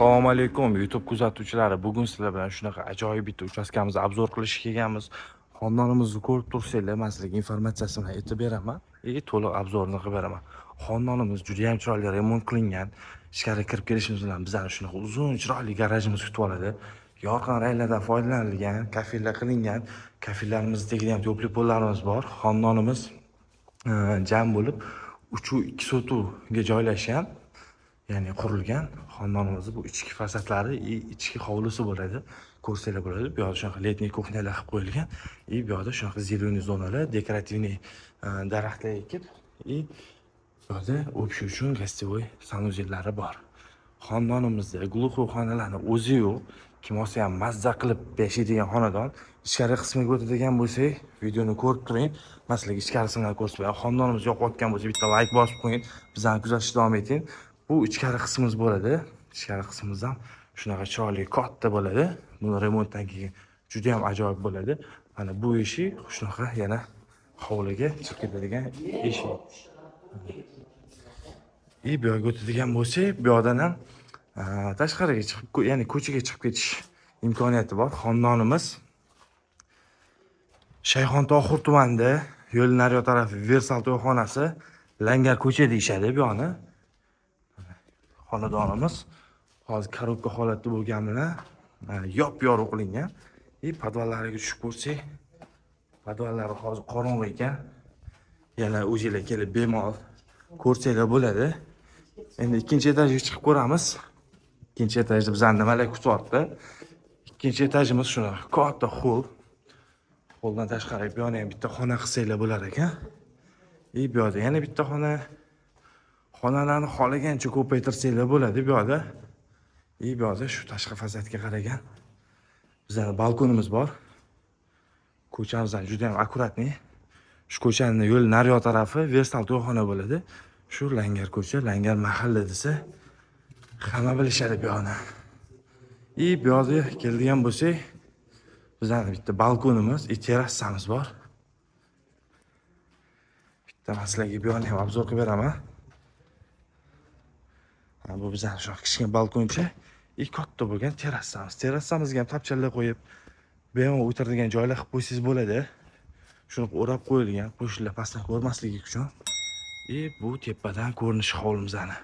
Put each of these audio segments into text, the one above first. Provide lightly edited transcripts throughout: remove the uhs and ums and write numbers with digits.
Assalomu alaykum, YouTube kuzatuvchilari. Bugun sizlar bilan shunaqa ajoyib bitta uchastkamizni обзор qilishga kelganmiz. Xonadonimizni ko'rib tursanglar, man sizlarga informatsiyasini aytib beraman и to'liq обзор ini qilib beraman. Xonadonimiz juda ham chiroyli remont qilingan. Ichkari kirib kelishimiz bilan bizani shunaqa uzun, chiroyli garajimiz kutib oladi. Yorqin ranglardan foydalanilgan, kafellar qilingan. Kafellarimizni tagida ham тёплый pollarimiz bor. Xonadonimiz jam bo'lib 3,2 sotixga joylashgan. Ya'ni qurilgan. Xonadonimizni bu ichki fasadlari и ichki hovlisi bo'ladi. Ko'rsanglar bo'ladi. Bu yoqda shunaqa летний кухня lar qilib qo'yilgan и bu yoqda shunaqa зеленый zonalar, декоративный daraxtlar ekib, и bu yoqda общий uchun гостевой санузел lari bor. Xonadonimizda глухой xonalarni o'zi yo'q. Kim olsa ham mazza qilib yashaydigan xonadon. Ichkari qismiga o'tadigan bo'lsak, videoni ko'rib turing. Man sizlarga ichkarisini ko'rsatib beraman. Xonadonimiz yoqayotgan bo'lsa, bitta layk bosib qo'ying. Bizani kuzatishda davom eting. Bu ichkari qismimiz bo'ladi. Ichkari qismimiz ham shunaqa chiroyli, katta bo'ladi. Buni remontdan keyin juda ham ajoyib bo'ladi. Mana bu eshik shunaqa yana hovliga chiqib ketadigan eshik. И bu yoqga o'tadigan bo'lsak, bu yoqdan ham tashqariga chiqib, ya'ni ko'chaga chiqib ketish imkoniyati bor. Xonadonimiz Shayxontohur tumanida, yo'l naryoq tarafi Versal to'yxonasi, Langar ko'cha deyishadi bu yoqni. Xonadonimiz hozir коробка holatda bo'lgani bilan yop yorug' qilingan. И podvallariga tushib ko'rsak, podvallari hozir qorong'u ekan. Yana o'zinglar kelib bemalol ko'rsanglar bo'ladi. Endi ikkinchi etajga chiqib ko'ramiz. Ikkinchi etajda bizani nimalar kutyapti? Ikkinchi etajimiz shunaqa katta холл. Holldan tashqari bu yoqda ham bitta xona qilsanglar bo'lar ekan. И bu yoqda yana bitta xona. Xonalarni xohlagancha ko'paytirsanglar bo'ladi bu yoqda. И bu yoqda shu tashqi fasadga qaragan bizani balkonimiz bor. Ko'chamizdan juda ham аккуратный. Shu ko'chani yo'l naryoq tarafi Versal to'yxona bo'ladi. Shu Langar ko'cha, Langar mahalla desa, hamma bilishadi bu yoqni. И bu yoqda keladigan bo'lsak, bizani bitta balkonimiz и terrasamiz bor. Bitta man sizlarga bu yoqni ham обзор qilib beraman. Ha, bu bizani shu kichkina balkoncha и katta bo'lgan terrasamiz. Terrasamizga ham tapchalar qo'yib, bemalol o'tiradigan joylar qilib qo'ysangiz bo'ladi. Shunaqa o'rab qo'yilgan, qo'shnilar pastdan ko'rmasligi uchun. И bu tepadan ko'rinishi hovlimizni.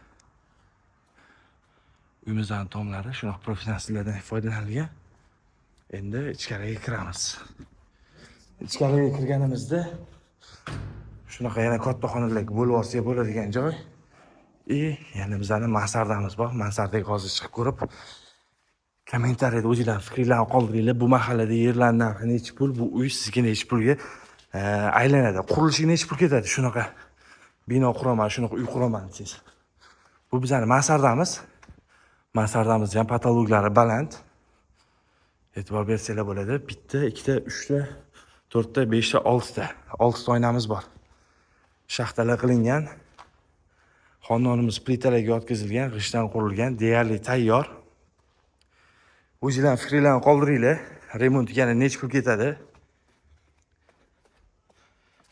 Uyimizni tomlari shunaqa professionallardan foydalanilgan. Endi ichkariga kiramiz. Ichkariga kirganimizda shunaqa yana katta xonalarga bo'lib olsak bo'ladigan joy. И yana bizani mansardamiz bor. Mansardaga hozir chiqib ko'rib, kommentariyada o'zinglarning fikringlarni qoldiringlar. Bu mahallada yerlar narxi nechi pul, bu uy sizga nechi pulga aylanadi? Qurilishiga nechi pul ketadi? Shunaqa bino quraman, shunaqa uy quraman desangiz. Bu bizani mansardamiz. Mansardamizni ham потолок lari baland. E'tibor bersanglar bo'ladi. Bitta, ikkita, uchta, to'rtta, beshta, oltita. Oltita oynamiz bor. Shaxtalar qilingan. Xonadonimiz plitalarga yotqizilgan, g'ishtdan qurilgan, deyarli tayyor. O'zinglarning fikringlarni qoldiringlar. Remontga yana nechi pul ketadi?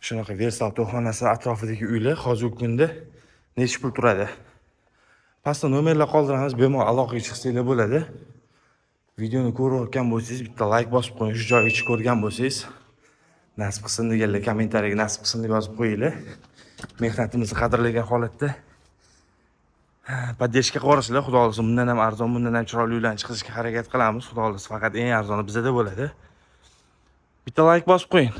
Shunaqa Versal to'yxonasi atrofidagi uylar hozirgi kunda nechi pul turadi? Pastda nomerlar qoldiramiz, bemalol aloqaga chiqsanglar bo'ladi. Videoni ko'rayotgan bo'lsangiz, bitta layk bosib qo'ying, shu joygacha ko'rgan bo'lsangiz. Nasib qilsin deganlar kommentariyaga nasib qilsin deb yozib qo'yinglar. Mehnatimizni qadrlagan holatda поддержка qilib yuborasizlar. Xudo xohlasa, bundan ham arzon, bundan ham chiroyli uylarni chiqarishga harakat qilamiz. Xudo xohlasa, faqat eng arzoni bizada bo'ladi. Bitta layk bosib qo'ying.